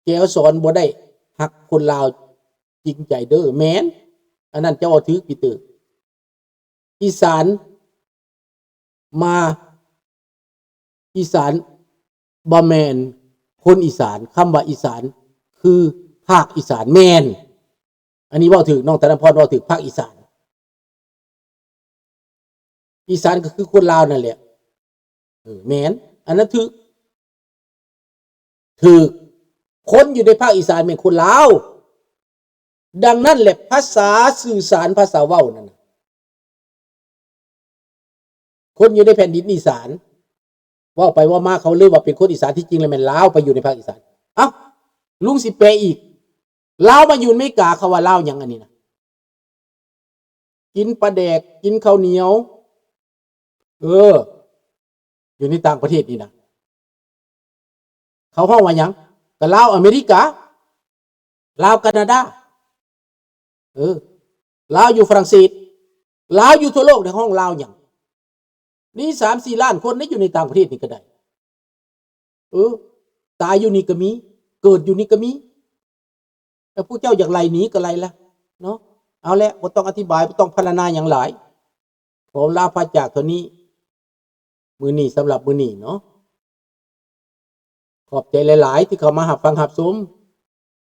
ແກວສອນບໍ່ໄດ້ຮັກຄົນລາວຈິງໃຈເດີ. ແມ່ນ, ອັນນັ້ນເຈົ້າເວົ້າຖືກ ປີເຕີ. ອີສານມາ, ອີສານບໍ່ແມ່ນຄົນອີສານ. ຄຳວ່າອີສານຄືພາກອີສານ. ແມ່ນ. ອັນນີ້ເວົ້າຖືກ, ນ້ອງທະນະພອນເວົ້າຖືກ, ພາກອີສານ. ອີສານກໍຄືຄົນລາວນັ້ນແຫຼະ. ເອີ ແມ່ນ, ອັນນັ້ນຖືກ. ຖືກ. ຄົນຢູ່ໃນພາກອີສານແມ່ນຄົນລາວ. ດັ່ງນັ້ນແຫຼະ ພາສາສື່ສານ, ພາສາເວົ້ານັ້ນນະ, ຄົນຢູ່ໃນແຜ່ນດິນອີສານ, ເວົ້າໄປເວົ້າມາເຂົາເລີຍວ່າເປັນຄົນອີສານ, ທີ່ຈິງແລ້ວແມ່ນລາວໄປຢູ່ໃນພາກອີສານ. ເອົ້າ, ລຸງຊິແປອີກ, ລາວມາຢູ່ອາເມລິກາ ເຂົາວ່າລາວຫຍັງອັນນີ້ນະ? ກິນປາແດກ, ກິນເຂົ້າໜຽວ, ເອີ ຢູ່ໃນຕ່າງປະເທດນີ້ນະ ເຂົາຮ້ອງວ່າຫຍັງ? ກໍລາວອາເມລິກາ, ລາວການາດາ, ເອີ ລາວຢູ່ຝຣັ່ງເສດ, ລາວຢູ່ທົ່ວໂລກ ໄດ້ຮ້ອງລາວຫຍັງ? ນີ້ສາມສີ່ລ້ານຄົນໄດ້ ຢູ່ໃນຕ່າງປະເທດນີ້ກໍໄດ້. ເອີ ຕາຍຢູ່ນີ້ກໍມີ, ເກີດຢູ່ນີ້ກໍມີ. ແລ້ວພວກເຈົ້າຢາກໄລ່ໜີກໍໄລ່ລະເນາະ. ເອົາແຫຼະ, ບໍ່ຕ້ອງອະທິບາຍ, ບໍ່ຕ້ອງພັນລະນາຫຍັງຫຼາຍ. ຂໍລາພາຈາກເທົ່ານີ້, ມື້ນີ້, ສຳລັບມື້ນີ້ເນາະ. ຂອບໃຈຫຼາຍໆ ທີ່ເຂົ້າມາຮັບຟັງຮັບຊົມ.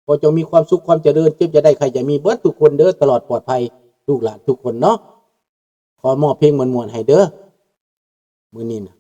ຂໍຈົ່ງມີຄວາມສຸກຄວາມຈະເລີນ, ເຈັບຢ່າໄດ້, ໄຂ້ຢ່າມີ, ເບິດທຸກຄົນເດີ, ຕະຫຼອດປອດໄພ, ລູກຫຼານທຸກຄົນເນາະ. ຂໍມອບເພງມ່ວນໆໃຫ້ເດີ, ມື້ນີ້ນະ.